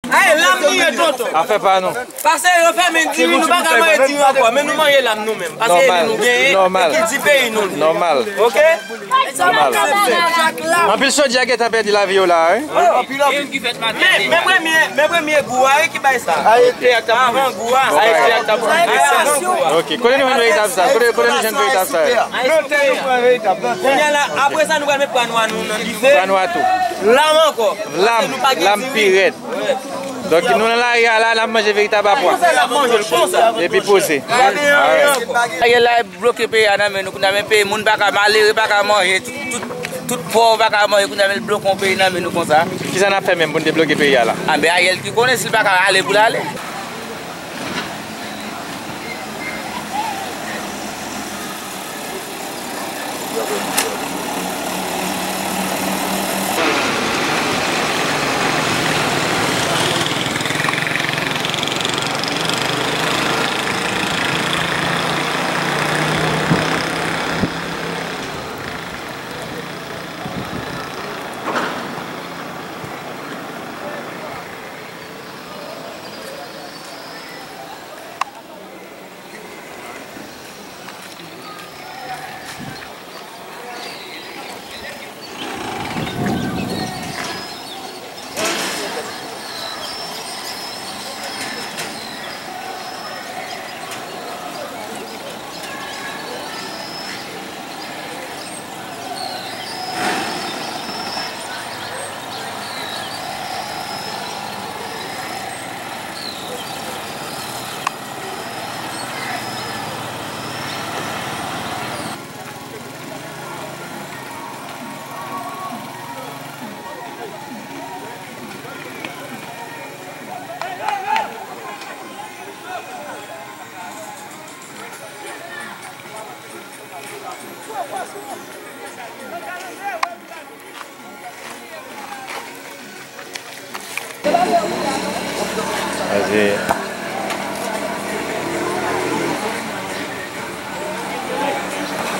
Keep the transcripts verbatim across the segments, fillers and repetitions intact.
Ay, lam li ye, tonton. Afè pa nou. Pase yo fèmen diri, nou pa ka manje diri ankò, men nou manje lam nou menm. Pase e li nou genyen, e ki di peyi nou li. Nòmal. Ok? Nòmal. Anpil sòlda gentan pèdi lavi yo la, wi. Men, men premye, men premye gou a, wi, ki bay sa. Avan gou a. Avan gou a. Ok, kote nou jwenn veritab sa? Kote, kote nou jwenn veritab sa? Kounye a la, apre sa, nou pral met pwa nwa nou nan dife. Pwa nwa tou. Lam ankò. Lam, lam pi rèd. Donk, nou nan lari a la, n ap manje veritab apwa. Konsa n ap manje l, konsa. Epi poze. Ariel la bloke peyi a nan men nou, kounye a men peyi, moun pa ka, malere pa ka manje, tout, tout, tout pòv pa ka manje, kounye a men l bloke yon peyi nan men nou konsa. Kisa n ap fè menm pou n debloke peyi a la? A, men Ariel ki konnen, si l pa ka ale pou l ale.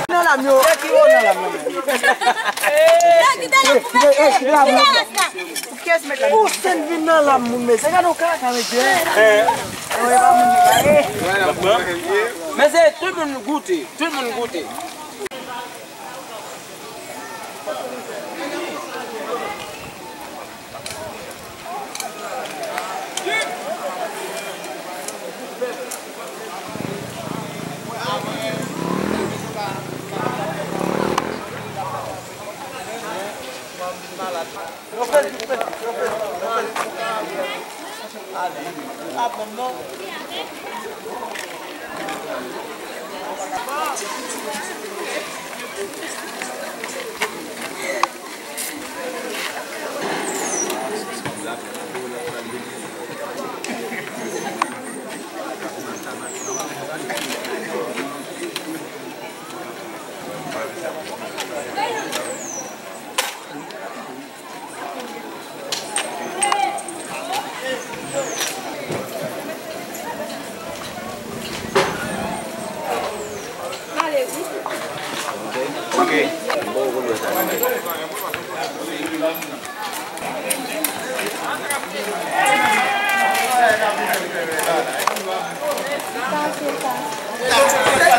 Nan lam yo. Nan lam yo. Pou kès mèt la. Pou sen vin nan lam moun, mesye. Gade yon kaka, mesye. Mesye, tout moun goute. Tout moun goute.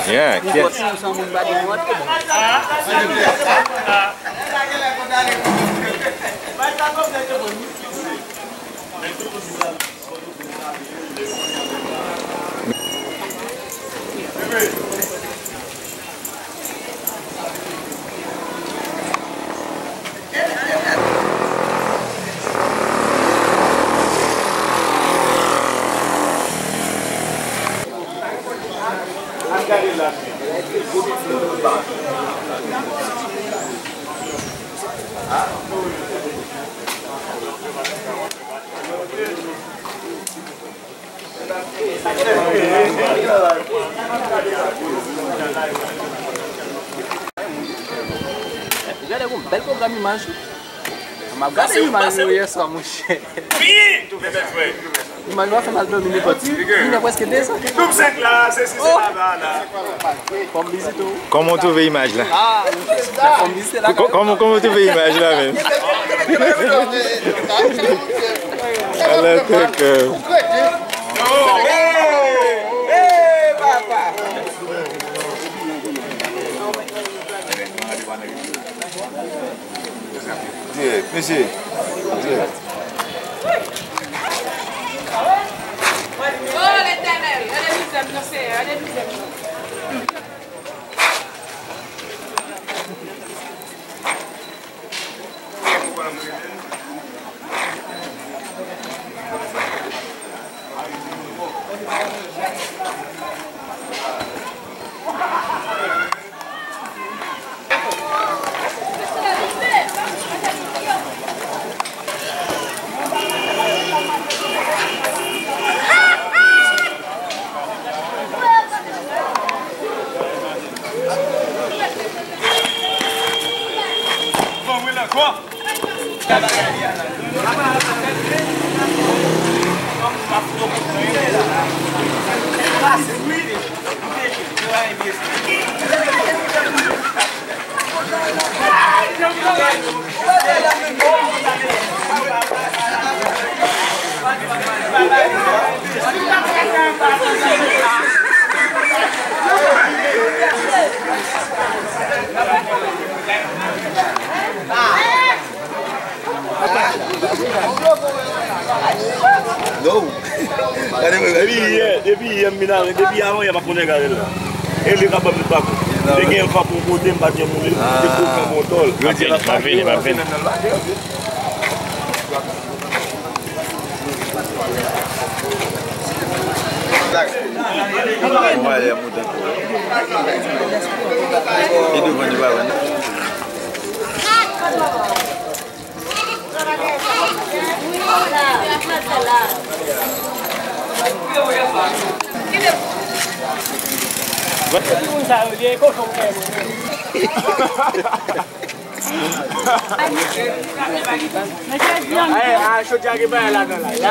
Yeah, yes. Gade yon bèl pwogram imaj. M ap gade imaj yo yè swa, monchè. Imaj yo fè m al dòmi nenpòt. Li gen prèske de zan. Double cinq la, se si se laba la. Fò m vizite w. Kòman w twouve imaj la? Ah, monchè, si sa fò m vizite la. Kò-, kòman, kòman w twouve imaj la menm? Alè tèt. Dirèk, mesye. Dirèk. Oh, Letènèl, gade mizè m, non, Senyè, gade mizè m. No. Gade mwen, gade mwen. Depi yè, depi yè m vin avè, depi avan yè m ap konnen gade l la. E li ka ban m bako. Te gen yon fwa pou kote m pa t janm mouri, te pou fè bon tòl. M ap vini, m ap vini, m ap vini. Li douvan, li pa vre.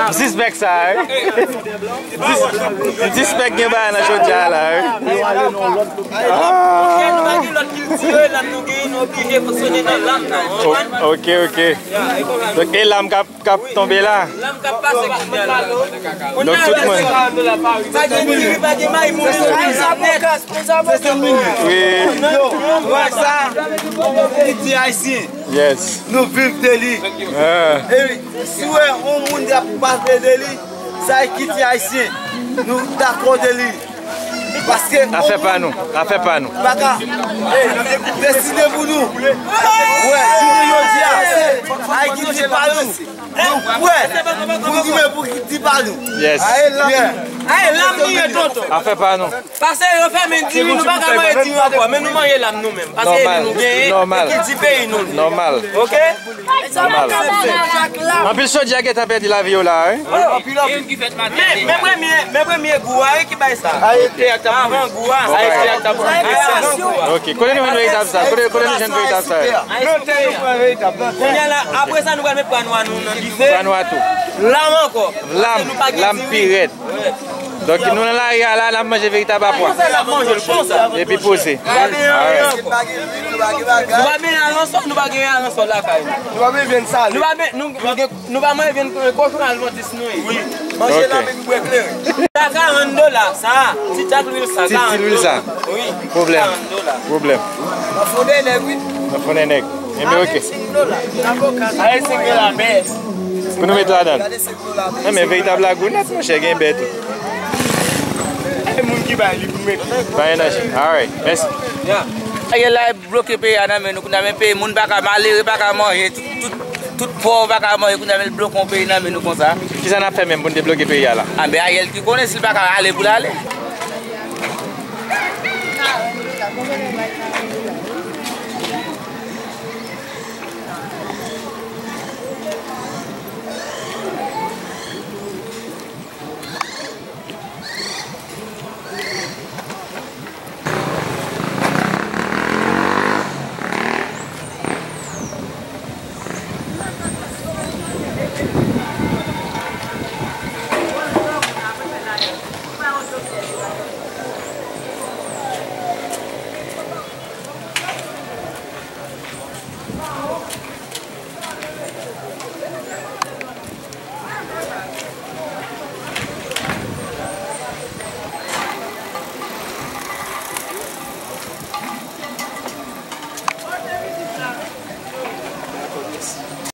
M sispèk sa, wi. M sispèk gen bagay nan chodyè la, wi. Ah. Ok, ok. Donk, e lam k ap, k ap tonbe la. Donk, tout moun. Wi. Yes. Nou viv de li. Ah. E si w wè yon moun ki ap pale de li, sa e kilti ayisyen. Nou dakò de li. Paske afè pa nou, afè pa nou. Pa ka deside pou nou. Wè, jounen jodi a, Ayiti se pa nou. Nou prè pou nou, men pou kilti pa nou. Yes. Aye, lam li ye, tonton. Afè pa nou. Pase yo fèmen diri, nou pa ka manje diri ankò, men nou manje lam nou menm. Pase e li nou genyen, e kilti peyi nou li. Nòmal. Ok? Nòmal. Anpil chodyè gentan pèdi lavi yo la, wi. Men, men premye, men premye gou a, wi, ki bay sa. Avan gou a. Avan gou a. Ok, kote nou jwenn veritab sa? Kote, kote nou jwenn veritab sa? Kounye a la, apre sa, nou pral met pwa nwa nou nan dife. Pwa nwa tou. Lam ankò. Lam, lam pi rèd. Donk, nou nan lari a la, n ap manje veritab a pwa. Konsa n ap manje l, konsa. Epi poze. Nou pa benyen aransò, nou pa genyen aransò lakay nou. Nou pa benyen vyann sale. Nou pa ben-, nou, nou pa manje vyann kochon al mantis nou ye. Wi. Manje lam epi bwè kleren. Sa karant dola, sa. Ti tak lwil sa, karant dola. Ti, ti lwil sa. Wi. Pwoblèm. Karant dola. Pwoblèm. Nan fondè nèg, wi. Nan fondè nèg. Enben, ok. Avèk senk dola. Avèk senk dola, bèz. Pou nou met ladan. Nan men veritab lagounèt, monchè, gen bèt tou. E moun ki bay li pou met. Bay nan chen. Alright, mèsi. Ariel la bloke peyi a nan men nou, kounye a men peyi, moun pa ka, malere pa ka manje, tout, tout, tout pòv pa ka manje, kounye a men l bloke yon peyi nan men nou konsa. Kisa n ap fè menm pou n debloke peyi a la? A, men Ariel ki konnen si l pa ka ale pou l ale.